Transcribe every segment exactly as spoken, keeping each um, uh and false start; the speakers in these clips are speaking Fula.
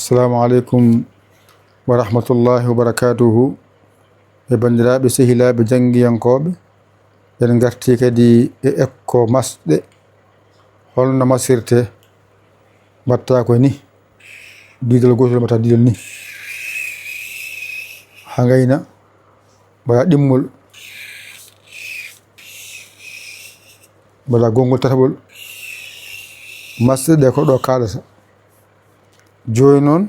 Assalamu aleykum wa rahmatullahi wa barakatuhu. E banndiraaɓe, sehilaaɓe, janngiyankooɓe, en ngartii kadi e ekko masɗe. Holno masirte? Mbaɗtaa ko ni, diidol gootol mbaɗtaa diidol ni. Haa ngayna, mbaɗa ɗimmol, mbaɗa gonngol tataɓol. Masɗe ɗe ko ɗo kaalata. Jooni noon,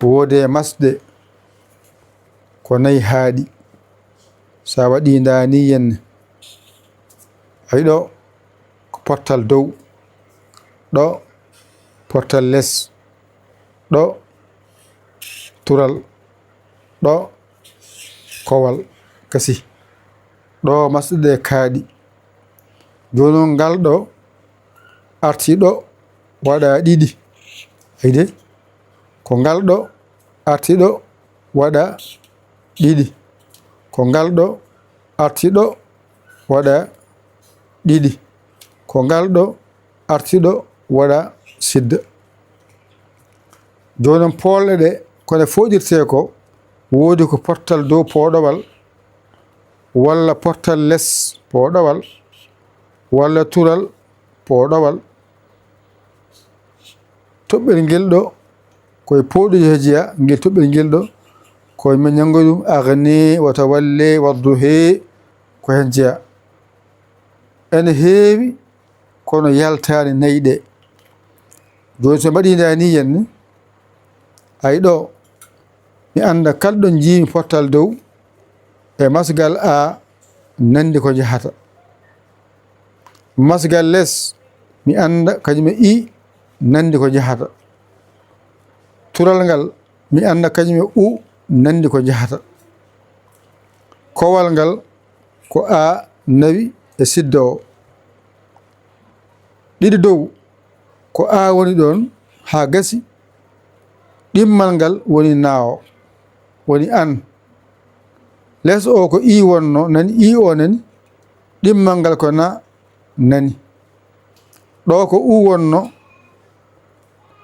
woodi e masɗe ko nayi haaɗi. So a waɗii ndaa ni yenne, ay ɗo ko pottal dow, ɗo pottal les, ɗo tural, ɗo kowal, gasi. Ɗo masɗe ɗe kaaɗi. Jooni noon ngal ɗo arti ɗo waɗa ɗiɗi. Ay de, ko ngal ɗo arti ɗo waɗa ɗiɗi. Ko ngal ɗo arti ɗo waɗa ɗiɗi. Ko ngal ɗo arti ɗo waɗa sidda. Jooni noon poolɗe ɗe, ko ɗe fooɗirtee ko, woodi ko pottal dow pooɗowal, walla pottal les pooɗowal, walla tural pooɗowal. Toɓɓel ngel ɗo, ko e pooɗuji he jeya, ngel toɓɓel ngel ɗo, ko men ñanngoy ɗum, agni, wa tawalli, wa duhi, ko heen jeya. Ene heewi, kono yaltaani nayi ɗe. Jooni so mbaɗii ndaa ni yenne, ay ɗo, mi annda kala ɗo njiimi pottal dow, e masgal A nanndi ko jahata. Masgal les, mi annda kañum e I nanndi ko jahata. Tural ngal, mi annda kañum e U nanndi ko jahata. Kowal ngal ko A nawi e sidda o. Ɗiɗi dow, ko A woni ɗoon haa gasi, ɗimmal ngal woni na o, woni an. Les o ko I wonno, nani I o nani, ɗimmal ngal ko na nani. Ɗo ko U wonno,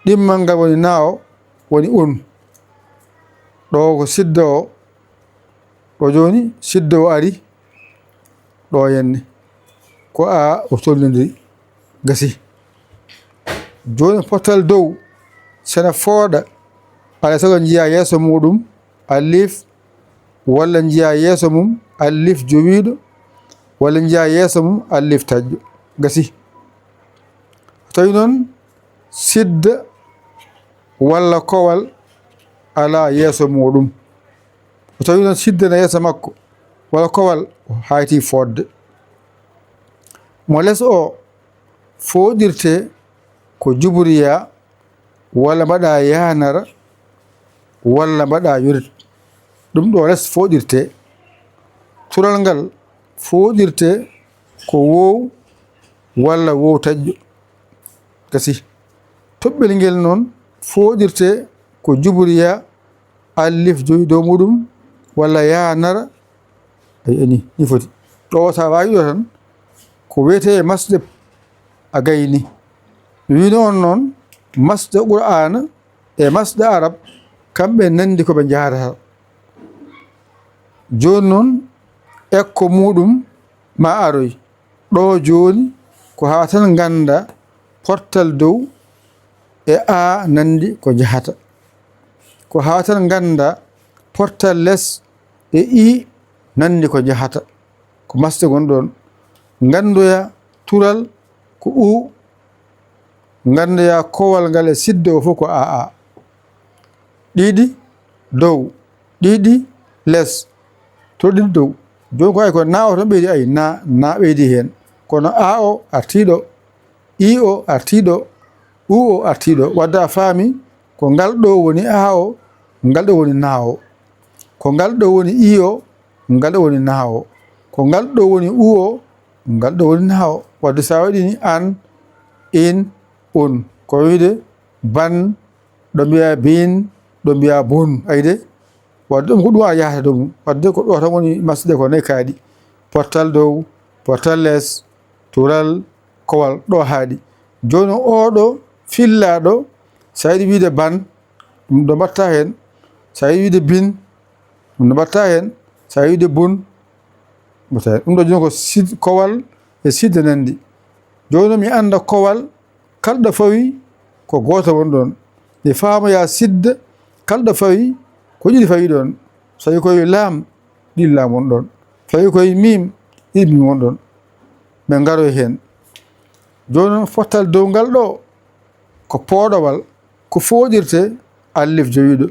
ɗimmal ngal woni na o, woni un. Ɗo ko sidda o, ɗo jooni sidda o ari, ɗo yenne. Ko A o tolnidiri, gasi. Jooni pottal dow, sena fooɗa, alaa e sago njiya yeeso muuɗum, alif, walla njiya yeeso mum, alif jowiiɗo, walla njiya yeeso mum, alif taƴƴo. Gasi. Tawi noon sidda walla kowal alaa yeeso muuɗum. So tawi noon sidda na yeeso makko, walla kowal, o hayti fodde. Mo les o fooɗirte ko juburiya, walla mbaɗa yanara, walla mbaɗa yorit. Ɗum ɗo les fooɗirte. Tural ngal fooɗirte ko wow walla wow taƴƴo. Gasi. Toɓɓel ngel noon fooɗirte ko juburiya, alif jowi dow muɗum, walla yanara. Ay, ani, ni foti. Ɗo sa waawi ɗo tan, ko wiyetee e masɗe a gayni. Mi wiino on noon, masɗe Qur'aana e masɗe Arab, kamɓe nanndi ko ɓe njaharata. Jooni noon, ekko muuɗum ma aroy. Ɗo jooni, ko haa tan ngannda portal dow e A nanndi ko njahata. Ko haa tan ngannda portal les e I nanndi ko njahata. Ko masɗe gon ɗoon. Nganndoya tural ko U, nganndoya kowal ngal e siddo o fof ko A A. Ɗiɗi dow, ɗiɗi les. To ɗiɗi dow. Jooni ko ay ko na o tan ɓeydi, ay na, na ɓeydi heen. Kono A o artii ɗo, I o artii ɗo, U o artii ɗo. Wadde a faami ko ngal ɗo woni A o, ngal ɗo woni na o. Ko ngal ɗo woni I o, ngal ɗo woni na o. Ko ngal ɗo woni U o, ngal ɗo woni na o. Wadde so a waɗi ni an, in, un. Ko wiyde ban, ɗo mbiya bin, ɗo mbiya bun. Ayi de? Wadde ɗum ko ɗum a yahata ɗum. Wadde ko ɗo tan woni masɗe ko nayi kaaɗi. Portal dow, portal les, tural, kowal, ɗo haaɗi. Jooni o ɗo fillaaɗo, so a yiɗi wiyde ban, Ɗum ɗo mbatta heen, so a yiɗi wiide bin, ɗum ɗo mbatta heen, so a yiɗi wiide bun, mbatta heen. Ɗum ɗo jooni ko sid-, kowal e sidde nanndi. Jooni mi annda kowal, kala ɗo fawi ko gooto won ɗoon. Mi faamoya sidde, kala ɗo fawi ko ɗiɗi fawi ɗoon. So tawi koye laam, ɗiɗi laam won ɗoon. Fawi koye miim, ɗiɗi miim won ɗoon. Min ngaroy heen. Jooni noon, fottal dow ngal ɗo, ko pooɗowal, ko fooɗirte alif jowiiɗo,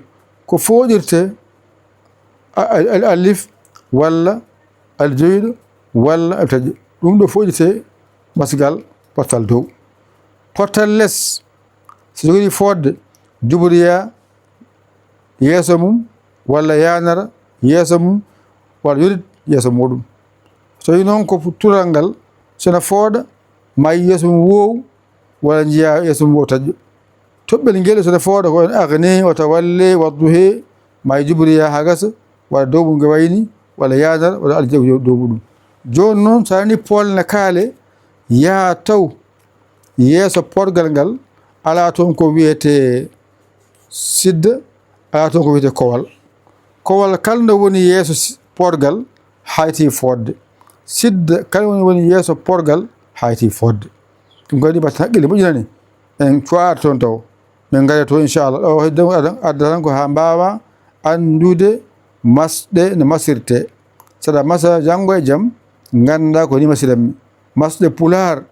ko fooɗirte a-, a-, a-, alif walla alif jowiiɗo walla alif taƴƴo. Ɗum ɗo fooɗirte masgal pottal dow. Pottal les, so jogii fooɗde, jubriya yeeso mum, walla yaanara yeeso mum, walla yorit yeeso muuɗum. So tawi noon ko tural ngal, so ene fooɗa, ma yi yeeso mum woowu, walla njiya yeeso mum woowu taƴƴo. Toɓɓel ngel so ene fooɗa ko en agni, wa tawalli, wa duhe, ma yi jubriya haa gasa, walla dow mum nge wayni, walla yaanara, walla aljew dow muɗum. Jooni noon, so a nani pool ne kaale, yaa taw yeeso porgal ngal, alaa toon ko wiyetee sidda, alaa toon ko wiyetee kowal. Kowal kala nde woni yeeso si-, porgal, hayti fooɗde. Sidda kala woni, woni yeeso porgal, hayti fooɗde. Ɗum kadi mbatten hakkille moƴƴinani. En cuwaata toon taw. Min ngare toon, inchallah. Ɗo hedde adda, adda tan ko haa mbaawa anndude masɗe no masirte. Saɗa masa janngo e jam, ngannda ko ni masiranmi. Masɗe pulaar,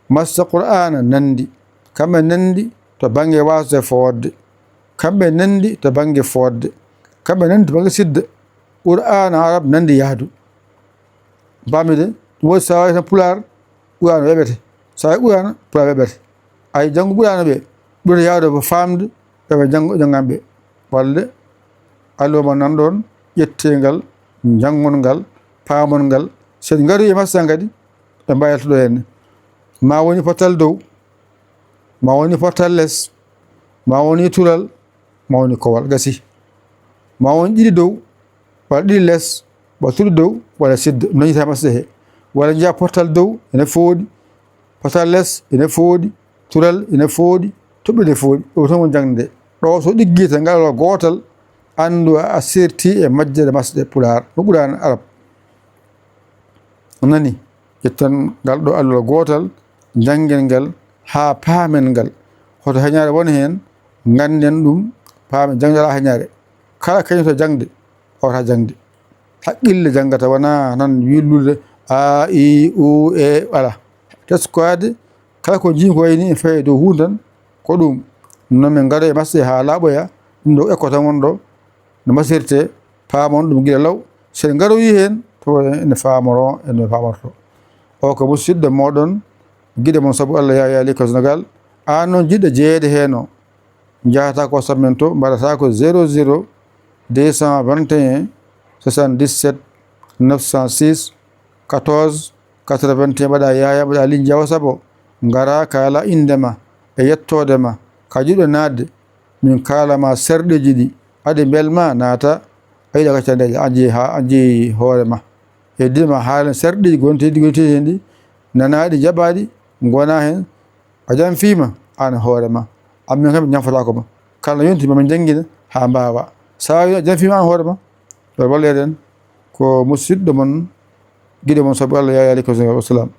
masta Qur'aana nanndi. Kamɓe nanndi to bannge waasde fooɗde. Kamɓe nanndi to bannge fooɗde. Kamɓe nanndi to bannge sidda. Qur'aana arab nanndi yahdu. Pamide, ɗum waɗi so a waɗi tan pulaar, Qur'aana weɓete. So a waɗi Qur'aana, pulaar weɓete. Ay janngu Qur'aana ɓe, ɓuri yaawde ko faamde, ɓe ɓe janngo, jannganɓe. Walla alluwa mon nan ɗoon, ƴettee ngal, njanngon ngal, paamon ngal. So en ngarii e masa kadi, ɓe mbaylata ɗo henne. Ma woni pottal dow, ma woni pottal les, ma woni tural, ma woni kowal, gasi. Ma woni ɗiɗi dow, walla ɗiɗi les, walla tati dow, walla sidda, noñita masɗe he. Walla njiya pottal dow, ene fooɗi, pottal les, ene fooɗi, tural, ene fooɗi, toɓɓe ene fooɗi. Ɗo tan woni jaŋde nde. Ɗo so ɗiggitii ngal ɗo gootal, anndu a sirti e majjere masɗe pulaar, no Qur'aana arab. A nani? Ƴetten ngal ɗo alluwal gootal, njanngen ngal haa paamen ngal. Hoto heñaare won heen, ngannden ɗum, paamen, jaŋde alaa heñaare. Kala kañoto jaŋde, wawata jaŋde. Haqqille janngata, wonaa tan willude a, i, u, e, alaa. Teskoyaade, kala ko njii ko wayni e fayi dow huunde tan, ko ɗum. No min ngara e masɗe haa laaɓoya, ɗum ɗo ekko tan won ɗo, no masirte, paamon ɗum gila law. So en ngaroyi heen, to ene faamoro, ene faamorto. O ko musidɗo mooɗon, giɗo mon sabu Allah, Yaya Ly Kosnogal. Aan noon jiɗɗo jeyeede heen o, njahata ko sammen to, mbaɗata ko zéro zéro deux cent vingt et un soixante-dix-sept neuf cent six quatorze quatre-vingt-un, mbaɗa Yaya, mbaɗa Ly Njawa Sabo, ngara kaala innde ma e yettoode ma, ka jiɗɗo naatde, min kaala ma serɗeeji ɗi, aɗa mbelma naata, a yiɗa gaccandeeje, a jeyi haa, a jeyi hoore ma. Heddii ma haalen serɗeeji gonteeɗi, gonteeɗi heen ɗi, nanaaɗi, jaɓaaɗi, ngonaa heen, a janfiima aan hoore ma. Amin kam min janfataako ma. Kala no yonti ma min janngina haa mbaawa. So a janfiima aan hoore ma, ɗo walleɗen ko musidɗo mon, giɗo mon sabu Allah, Yaya Ly Kosnogal. Wassalam.